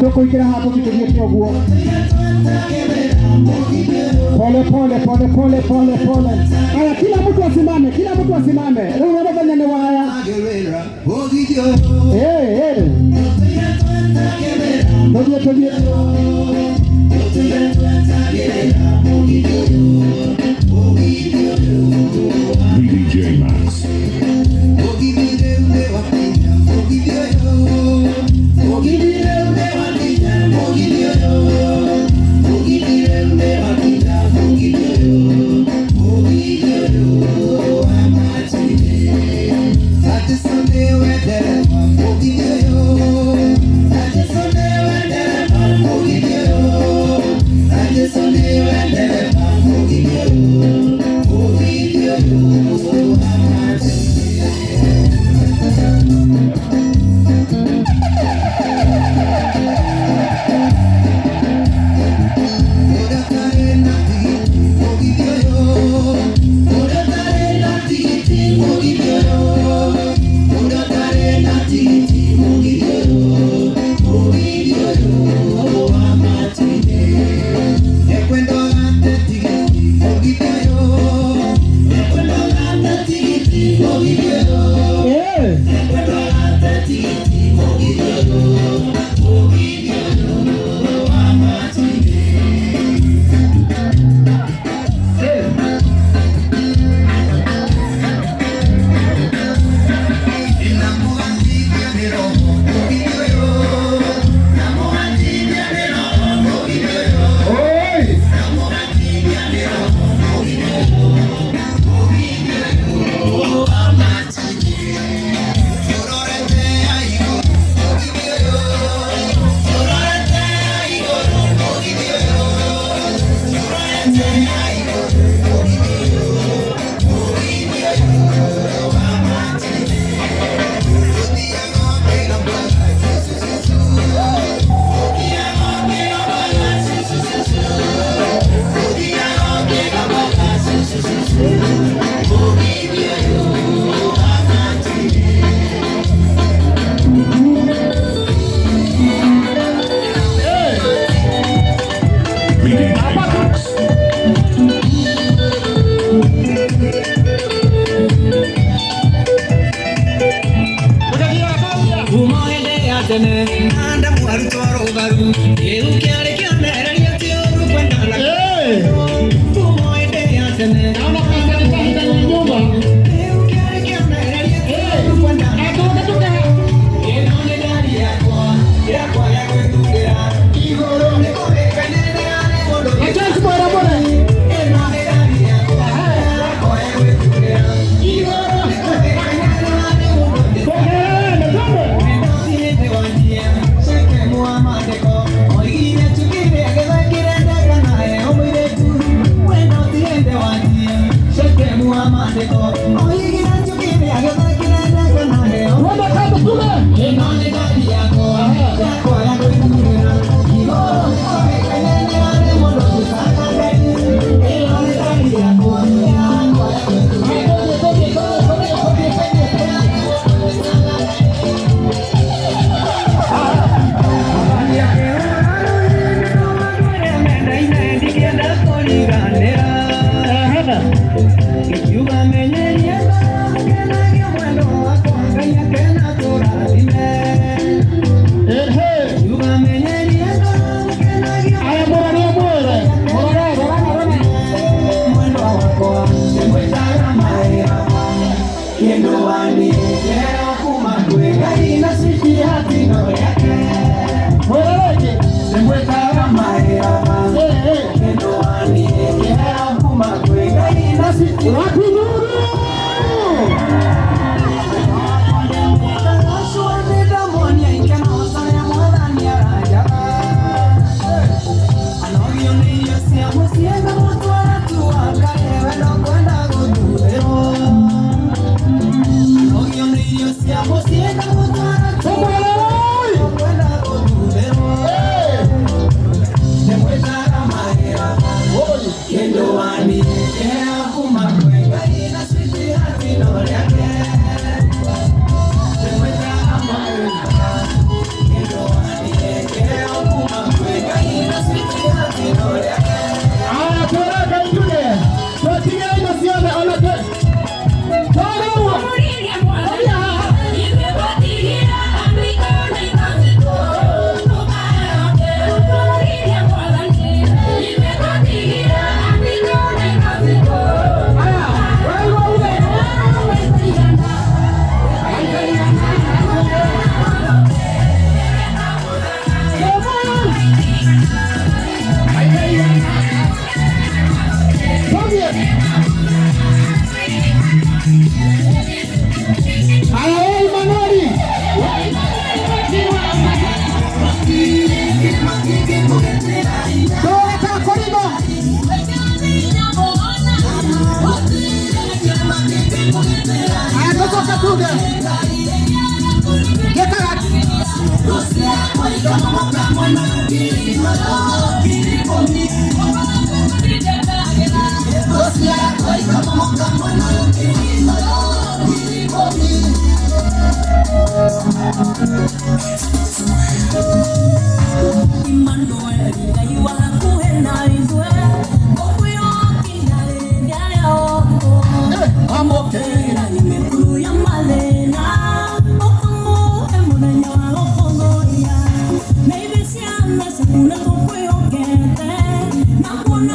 Tukuikira hapo kithiete uguo pole pole pole pole pole pole. Haya, kila mtu asimame, kila mtu asimame. Rĩu mũthenya nĩ waya. Eh eh. Tũthiĩ tũthiĩ. VDJ Max. Eh. Oi. VDJ Max. Kuma hĩndĩ ya tene Adamu arutwo rũtharu kĩu kĩarĩ kĩonereria ti ũru kwendana. Eh. Kuma hĩndĩ ya tene Naona pasta nitahita kwa nyumba. kĩu kĩarĩ kĩonereria ti ũru kwendana. Atuke tuke. Ĩno nĩ ndari yakwa yakwa ya gwĩthurĩra igũrũ nĩ kũrĩkaine nĩ mũndũ. Achance bora bora. Ĩno nĩ ndari yakwa yakwa ya gwĩthurĩra igũrũ nĩ kũrĩkaine nĩ mũndũ. Kokelele twende.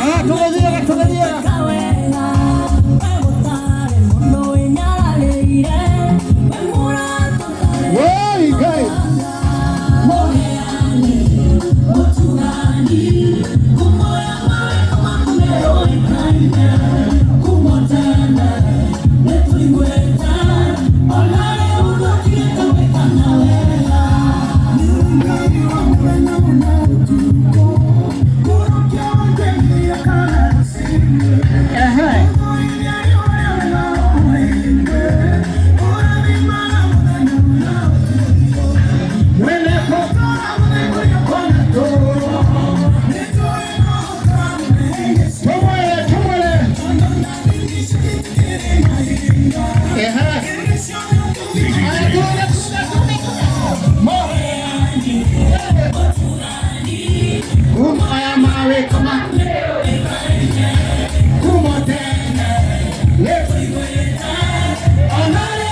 Ah, tugerie, tugerie. Woi, guys. Ehe. Tumwele, tumwele. Ehe. DJ Max. Mo. Kumaya mawe kama. Kumotene. Le. Onale.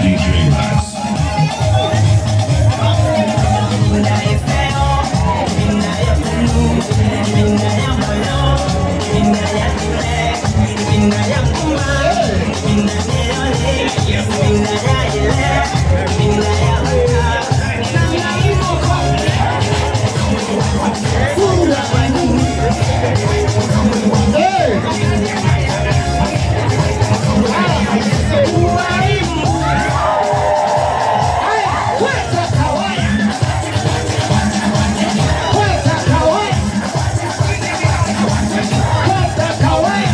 DJ Max. Hey. Haya, kweta kawaya. Kweta kawaya. Kweta kawaya.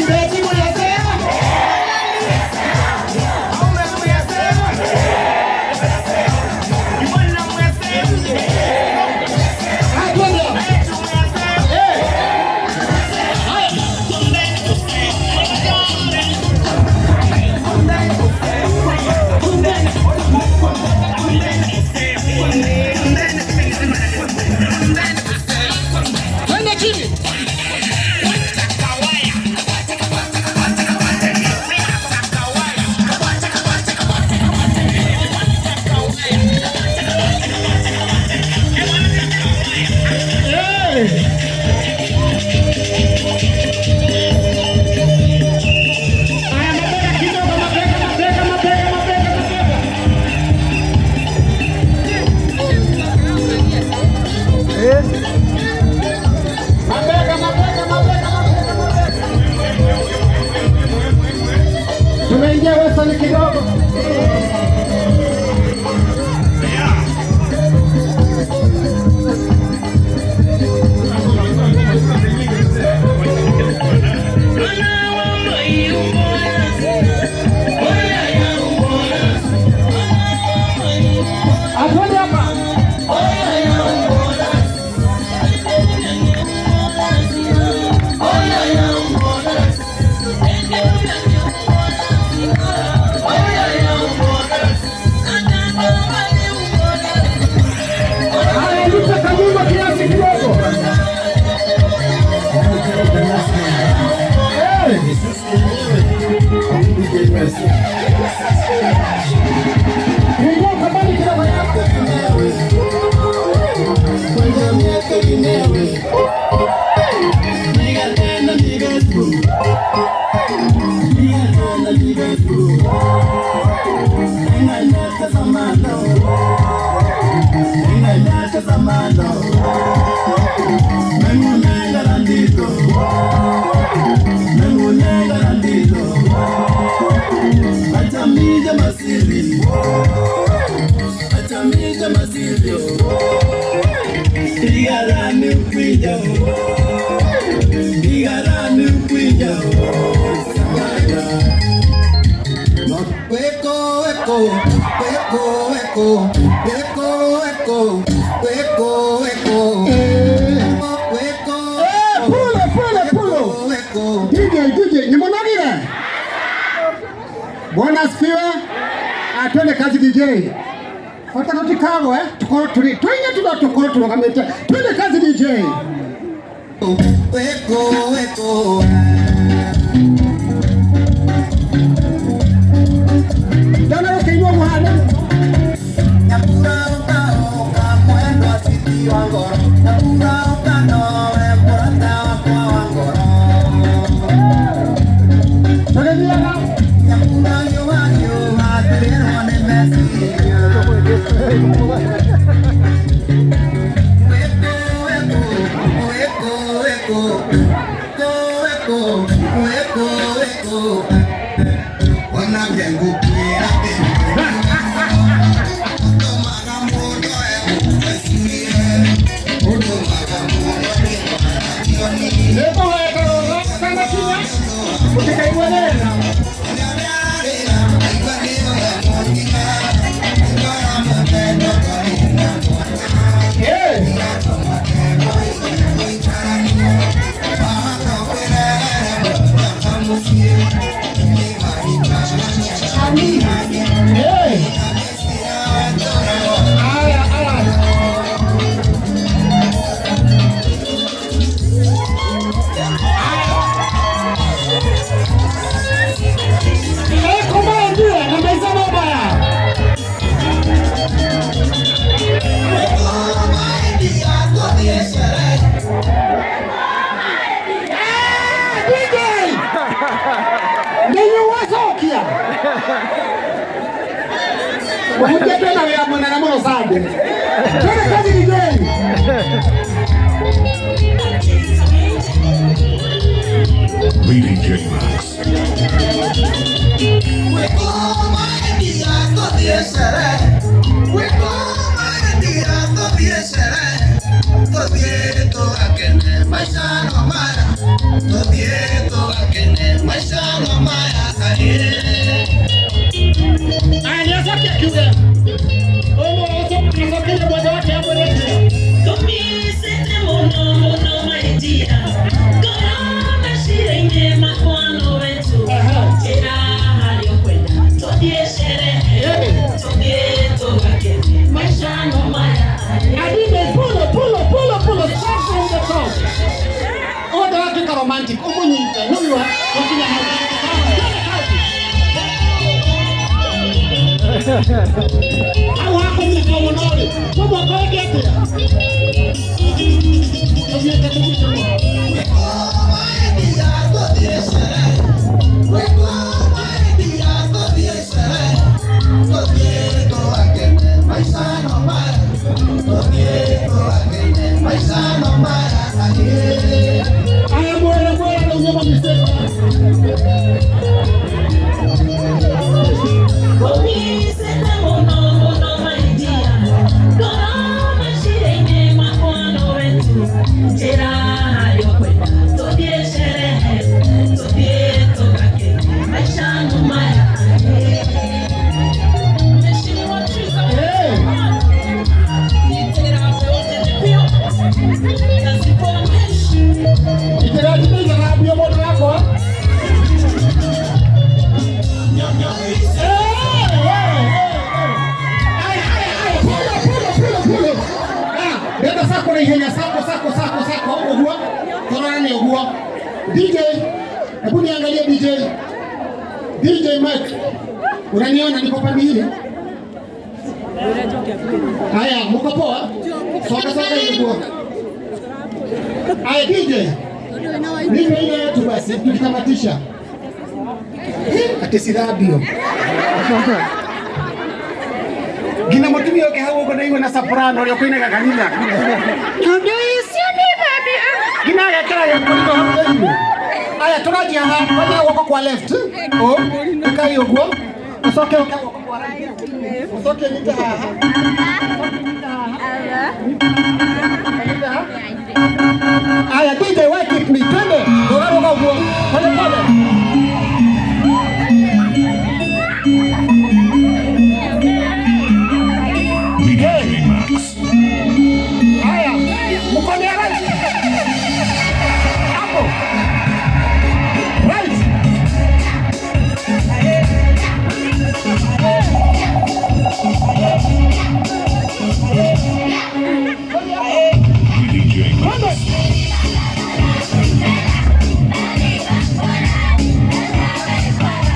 Ibeti mwelekea. Haya, twende. Eh. Haya. Twende chini. Hey. Haya, mabega kidogo, mabega, mabega, mabega, mabega, mabega. Mabega, mabega, mabega, mabega, mabega. Tumeingia western kidogo. Atwende hapa. Haya, nipe kanyumba kiasi kidogo. Hey. Ingia kabali kidogo. Masiri. Sema sivyo. Igalani ukwija. Igalani ukwija. Weko weko weko weko weko weko weko weko weko. Pulo pulo pulo. Weko. DJ DJ nimonagire. Bwana asifiwe. Atwende kazi DJ. Fata tutikago eh. Tukoro tuli. Twinye tuno tukoro turogamete. Twende kazi DJ. Weko weko. Dana ukiinua muhana. Nyakura ukaoka mwendo asiti wa ngoro. Nyakura ukanowe murata wakwa wa ngoro. Tugeziaga. Nyakura nyuha nyuha turirwo nĩ meciria. Weko weko weko weko weko weko weko. Ona ngũkwĩra ũtũmaga mũndũ egũcirie. Ũtũmaga mũndũ Leko weka kana kinya. Utikaigua nena. Eh. Eh. Aya aya. Eko mbaya na meza mabaya. Eh, DJ! Nĩnyuwacokia Mũhunjia twĩna wĩra mũnene mũno Sunday. Twende kazi DJ. DJ Max. Aya, nĩacokie kiuge. Ũmwe acokeire mwendwa wake amwĩrĩte. Tũmicĩte mũno mũno maitia ngoro meciria-inĩ makwa nowe tu njĩra harĩa ũkwenda tũthiĩ sherehe tũthiĩ tũgakene maica no maya. Adime, pulo, pulo, pulo, pulo, start from the top. Ũndũ watuĩka romantic, ũmũnyite, nĩũigua gũkinya hau. Twende kazi. Hau hakũnyitwo mũno rĩ, kwĩ mwaka ũngĩ atĩa? Tũthiĩte tũthiĩte mũno. Aya, mwere, mwere, rĩu nĩmo mistake. Tũmicĩte mũno mũno maitia ngoro meciria-inĩ makwa nowe tu njĩra harĩa ũkwenda tũthiĩ sherehe tũthiĩ tũgakene maica no maya. Eh. Itiratimiza thambio mũndũ wakwa. Eh, eh, eh, eh. Aya, aya, aya, pulo, pulo, pulo, pulo. Ah, ndenda sako na ihenya, sako, sako, sako, sako, ũguo. Tũrorane ũguo. DJ, hebu niangalie DJ. DJ Mike. Unaniona niko pande hili? Haya, mko poa? Soka soka hivi. Haya DJ. Nipe ile yetu basi tukitamatisha. Ati si radio. Gina mutumia oke hau ugo ndaigua na soprano ũrĩa ũkũinaga kanitha. Tondũ icio nĩ thabia. Gina agekĩra gĩkũringo hau thĩinĩ. Aya tũranjia haha, kwanza guoko kwa left. Oh, ĩkai ũguo. Ucoke ũke guoko kwa right. Ucoke nyite haha. Nyite haha. Aya, DJ, work with me. Twende. Ruga ruga uguo. Pole pole. DJ Max. Haya, mkono ya right. Hapo. Right. DJ Max. Twende.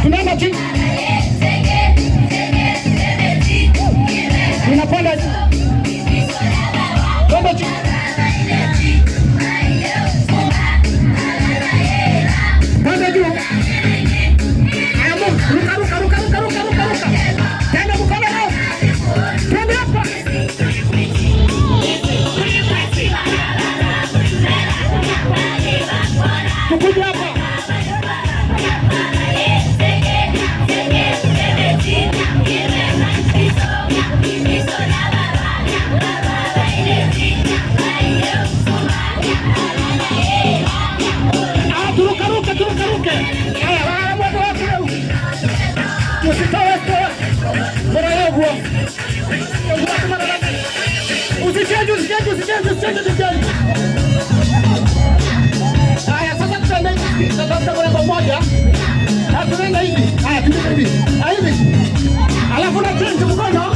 Tunaenda chini. Tunapanda juu. Twende chini. Panda juu. Haya, move. Ruka, ruka, ruka, ruka, ruka, ruka, ruka. Tena mkono left. Twende hapa. Tukuje hapa. Ah, turuka ruka, turuka ruke. Haya, haya, mwendo wako leo. Usitoe, toa. Bora yeye huo. Usichange, usichange, usichange, usichange, usichange. Haya, sasa tutaenda hivi. Tutatafuta mrengo mmoja. Na tunaenda hivi. Haya, tunaenda hivi. Haya, hivi. Alafu na change mkono.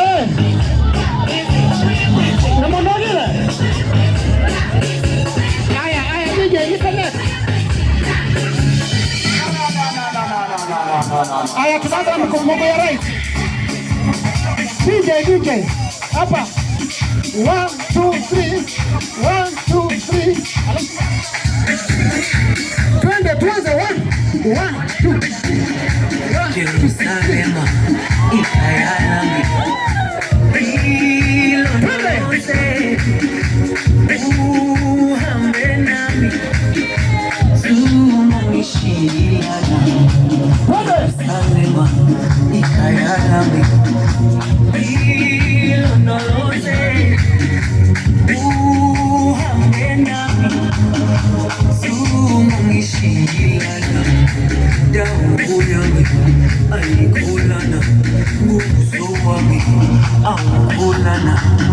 Eh. Na mondogile. Haya, haya, DJ, listen next. Haya, tunaanza na mgongo ya right. DJ, DJ. Hapa. 1 2 3. 1 2 3. Alafu twende, tuanze 1 1 2. Jerusalema ikhaya lami, ilondoloze uhambe nami, zungangishiyana. Jerusalema ikhaya lami, ilondoloze uhambe nami, zungangishiyana. Dawo yami ayikholana, buso wami awukholana.